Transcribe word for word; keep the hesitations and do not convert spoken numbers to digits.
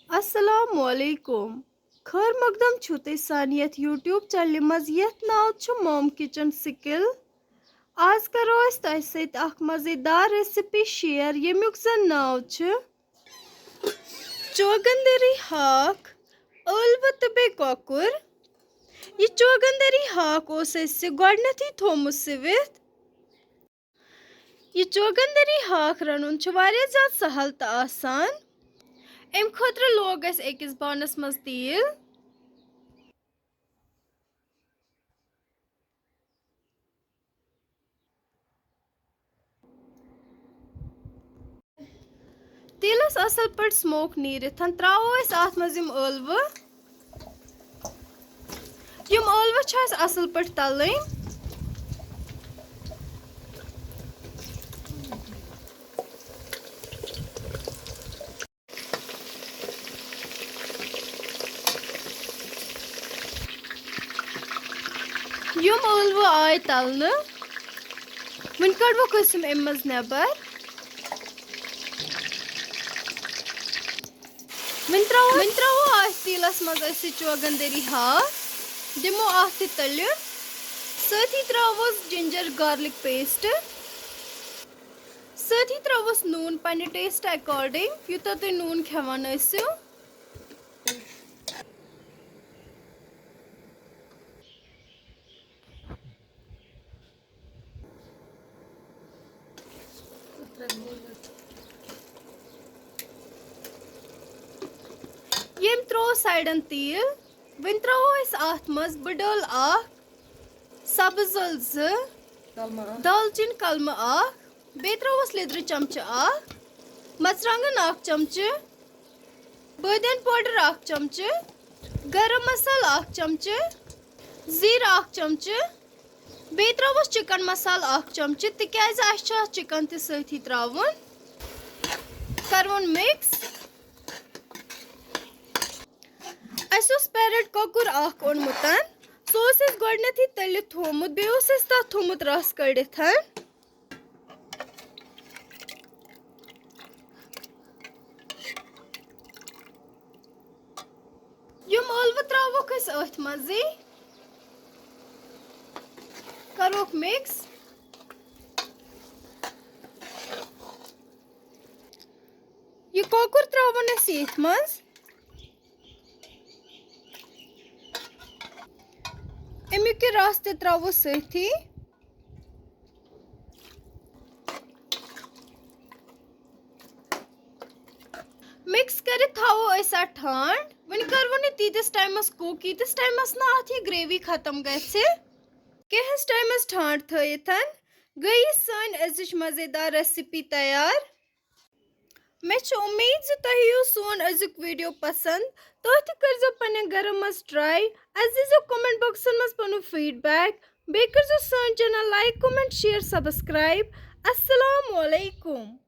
السلام علیکم۔ خیر مقدم چھُو تُہۍ سانہِ یَتھ YouTube چینلہِ منٛز یَتھ ناو چھُ Mom Kitchen Skill۔ آز کرو أسۍ تۄہہِ سۭتۍ اکھ مزیدار recipe share، ییٚمیُک زن ناو چھُ چوگندری ہاکھ، ٲلوٕ تہٕ بیٚیہِ کۄکُر۔ یہِ چوگندری ہاکھ اوس اَسہِ گۄڈٕنیتھٕے تھوٚومُت سِوِتھ۔ یہِ چوگندری ہاکھ رَنُن چھُ واریاہ زیادٕ سہل تہٕ آسان۔ اَمہِ خٲطرٕ لوگ اَسہِ أکِس بانَس منٛز تیٖل۔ تیٖلَس اَصٕل پٲٹھۍ smoke نیٖرِتھ ترٛاوو أسۍ اَتھ منٛز یِم ٲلوٕ۔ یِم ٲلوٕ چھِ اَسہِ اَصٕل پٲٹھۍ تَلٕنۍ۔ یِم ٲلوٕ آے تَلنہٕ، وۄنۍ کَڑوکھ أسۍ یِم اَمہِ منٛز نٮ۪بر۔ وۄنۍ ترٛاوو، وۄنۍ ترٛاوو اَتھ تیٖلَس منٛز أسۍ یہِ چوگندری ہاکھ، دِمو اَتھ تہِ تٔلِتھ۔ سۭتی ترٛاووس ginger garlic paste۔ سۭتی ترٛاووس نوٗن پننہِ taste according، یوٗتاہ تُہۍ نوٗن کھٮ۪وان ٲسِو۔ ییٚمۍ ترٛوو سایڈن تیٖل، وۄنۍ ترٛاوو أسۍ اَتھ منٛز بٕڈ ٲل اکھ، سبٕز ٲل زٕ، کلمہٕ اکھ۔ دالچیٖن کلمہٕ اکھ، بیٚیہِ ترٛاووس لیٚدرِ چمچہٕ اکھ، مرژٕوانٛگن اکھ چمچہٕ، بٲدیان powder اکھ چمچہٕ، گرم مسالہٕ اکھ چمچہٕ، زیٖرٕ اکھ چمچہٕ، بیٚیہِ ترٛاووس chicken مسالہٕ اکھ چمچہٕ، تِکیٛازِ اَسہِ چھُ اَتھ chicken تہِ سۭتی ترٛاوُن۔ کَرون mix۔ اَسہِ اوس parrot کۄکُر اکھ اوٚنمُت، سُہ اوس اَسہِ گۄڈٕنیتھٕے تٔلِتھ تھوٚومُت، بیٚیہِ اوس اَسہِ تَتھ تھوٚومُت رَس کٔڑِتھ۔ یِم ٲلوٕ ترٛاووکھ أسۍ أتھۍ منٛزٕے، کَروکھ mix۔ یہِ کۄکُر ترٛاوُن اَسہِ ییٚتھۍ منٛز۔ اَمیُک یہِ رَس تہِ ترٛاوو سۭتی۔ Mix کٔرِتھ تھاوو أسۍ اَتھ ٹھانٛڈ۔ وۄنۍ کَرو نہٕ تیٖتِس ٹایمَس cook، ییٖتِس ٹایمَس نہٕ اَتھ یہِ gravy ختم گژھِ۔ کینٛہَس ٹایمَس ٹھانٛڈ تھٲیِتھ گٔے یہِ سٲنۍ أزِچ مزیدار recipe تیار۔ مےٚ چھِ اُمید زِ تۄہہِ یِیو سون أزیُک video پسنٛد۔ تُہۍ تہِ کٔرزیو پننٮ۪ن گرن منٛز try۔ اَسہِ دیٖزیو comment boxن منٛز پنُن feedback۔ بیٚیہِ کٔرزیو سٲنۍ channel like، comment، share، subscribe۔ السلام علیکم۔